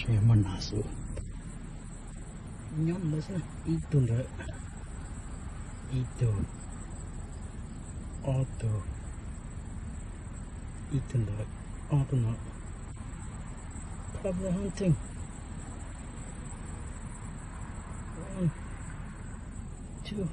Muaj nas xwb. Nyob ntawd xwb, ib tug ntawd, ib tug, ob tug, ib tug ntawd, ob tug no. Problem hunting. One, two.